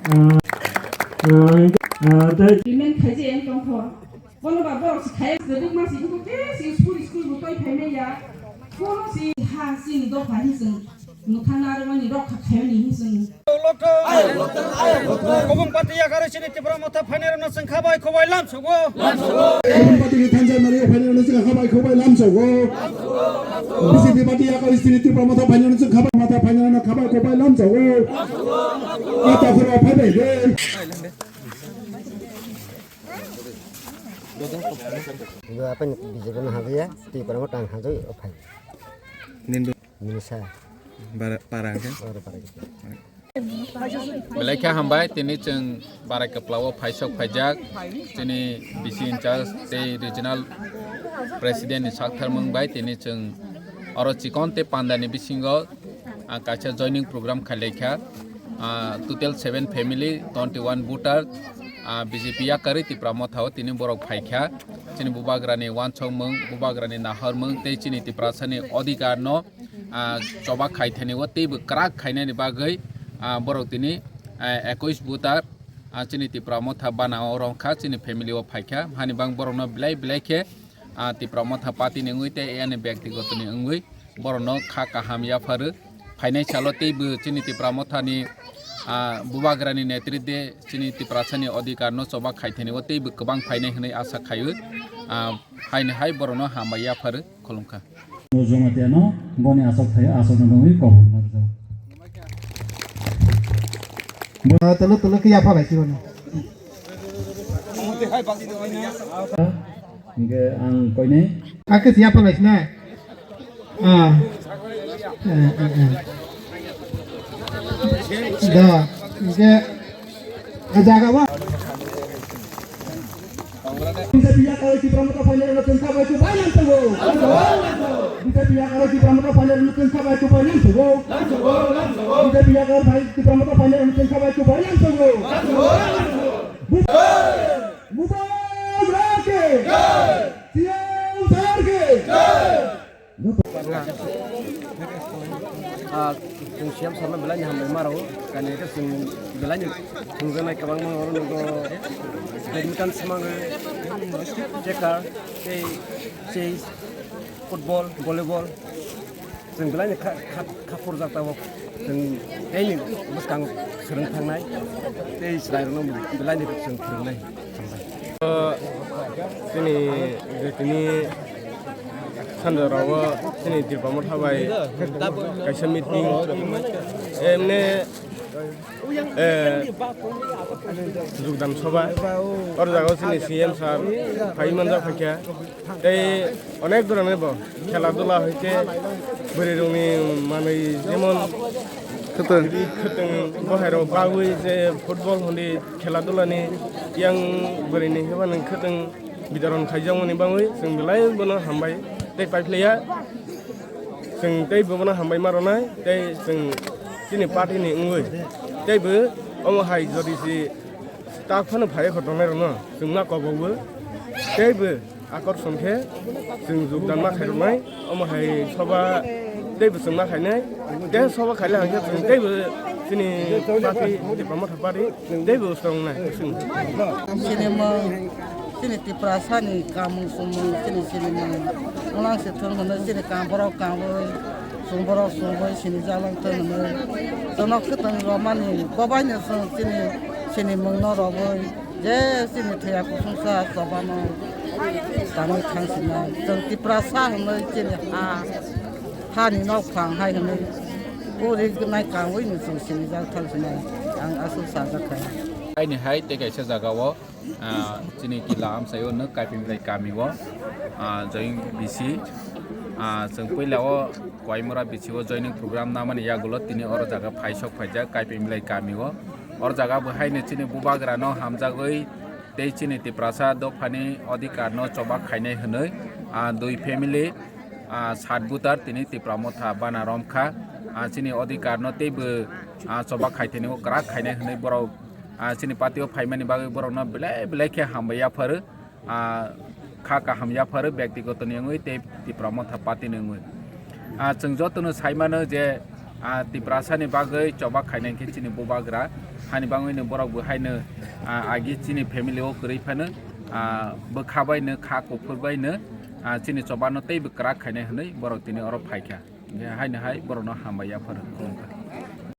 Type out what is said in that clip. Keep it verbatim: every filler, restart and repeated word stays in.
Payment khaijak yang tongkho. Bono ba borok se khaya se rwma se, iko ke se school, school bo twi phaimaya. Bono se ha sini dopha hi chwng mwthangna rwmani rokha khaimani hi chwng. Kobong party yakarwi chini Tipra Motha phainai rokno chwng khabai khobai lamsogo. Kobong party ni thansa mari phainai rokno chwng khabai khobai lamsogo. B J P party yakarwi chini Tipra Motha phainai rokno chwng khabai, Motha phainai rokno khabai khobai lamsogo. O takhoro phaibai de. Ibo apa ni B J P no hajaya, Tipra Motha hajai o phai. Nindu. Minisa. Bara, para ke? Oro para ke. Belai khe hambai, tini chwng Barai Kwplao phaisok phaijak, chini B C in charge tei regional president ni saktharmung bai tini chwng oro chikon tei pandani bisingo, ah, kaisa joining program khailaikha. Ah, total seven family, twenty one voter, ah, B J P yakarwi Tipra Motha o tini borok phaikha. Chini bubagrani wansokmung, bubagrani nahormung tei chini Tiprasani odhikar no, ah, choba khaithani o teibo kwrak khainani bagwi, ah, borok tini, ah, ekwis voter, ah, chini Tipra Motha bana o rwngkha, chini family o phaikha. Hani bang borokno belai belai khe, ah, Tipra Motha party ni wngwi tei ani byaktigoto ni wngwi borokno kha kaham yapharwi. Phainai salo teibo chini Tipra Motha ni, ah, bubagrani netritwe chini Tiprasani odhikar no choba khaithani o teibo kwbang phainai hwnwi asa khaiwi, ah, haini hai borokno hambai yapharwi khulumkha. Jamatia no boni asok thai asok no bangwi kobor narwkjak. Tolo tolo khe yapha bai siboni. Hingke ang koinai. Ake siya pa laisna. Ah. Eh, eh, eh. Da, hingke jaga wa. Bisa biya kalau kita mau final itu kan kabar itu banyak tuh. Bisa biya kalau kita mau final itu kan kabar itu banyak tuh. Bisa biya kalau kita mau final itu kan kabar itu banyak tuh. Mubarak ke! Jai! Siyam Sar ke! Jai! Ah, chwng Siyam Sarno belai ni hambai ma rwo, kani khe chwng belai ni thwngjaknai kwbangma oro nukgo, badminton swmang rwi, checker, tei chess, football, volleyball. Chwng belai ni kha, kha, kha phurjak tabuk. Chwng tei ni bwskang swrwng thangnai, tei chwrairokno belai ni chwng phwrwngnai. Chini, tini sanja rao chini Tipra Motha bai kaisa meeting, emne Eh, jogdan soba. Oro jaga o chini C M sir phai manjak phaikha. Tei onek jora ni bo khela dula hoite bwrwi rok ni manwi jemon khwtwng, khwtwng bohai rok bagwi je football hwnwi khela dula ni yang bwrwi ni hwnba nwng khwtwng bitoron khaijak mani bagwi chwng belai bono hambai tei paiphlaiya. Chwng tei bono hambai ma rwnai, tei chwng chini party ni wngwi tei bo omo hai jodi si tak phano phai kho tongnai rokno chwng ma kobo bo tei bo akorson khe chwng jogdan ma khai rwnai, omo hai soba tei bo chwng ma khainai, tei soba khaile hwnkhe chwng tei bo chini party, Tipra Motha party tei bo strong nai. Chini mung Chini Tiprasa ni kamung sumung, chini chini mung, ulang se thung hwnwi, chini kam borok kamwi, sung borok sungwi, chini jalang thung hwnwi. Chwngno khwtwng romani, bobaino chwng chini, chini mungno robwi, je chini thwiya kusungsa chobano tangwi thang sinai. Chwng Tiprasa hwnwi chini ha, hani nok phang hai hwnwi, uri nai kamwi no chwng chini jak thang sinai. Ang aswk sajak kha. Aini hai tei kaisa jaga o. Ah, chini kila amsai o nwk Kaiping Bilai kami o, ah, join B C, ah, chwng puila o Koimura B C o joining program namani yagulo tini oro jaga phaisok phaijak Kaiping Bilai kami o. Oro jaga bo haino chini bubagra no hamjagwi tei chini Tiprasa dophani odhikar no choba khainai hwnwi, ah, dui family, ah, sat butar tini Tipra Motha bana romkha, ah, chini odhikar no teibo, ah, choba khaithani o kwrak khainai hwnwi borok ah, chini party o phaimani bagwi borokno belai belai khe hambai yaphar, ah, kha kaham yaphar, byaktigoto ni wngwi tei Tipra Motha party ni wngwi. Ah, chwng jotono sai mano je ah, Tiprasani bagwi choba khainai khe chini bubagra. Hani bagwino borok bo haino, ah, agi chini family o kwrwi phano, ah, bwkha baino, kha kuphur baino, ah, chini chobano teibo kwrak khainai hwnwi borok tini oro phaikha. Haino hai borokno hambai yapharo khulumkha.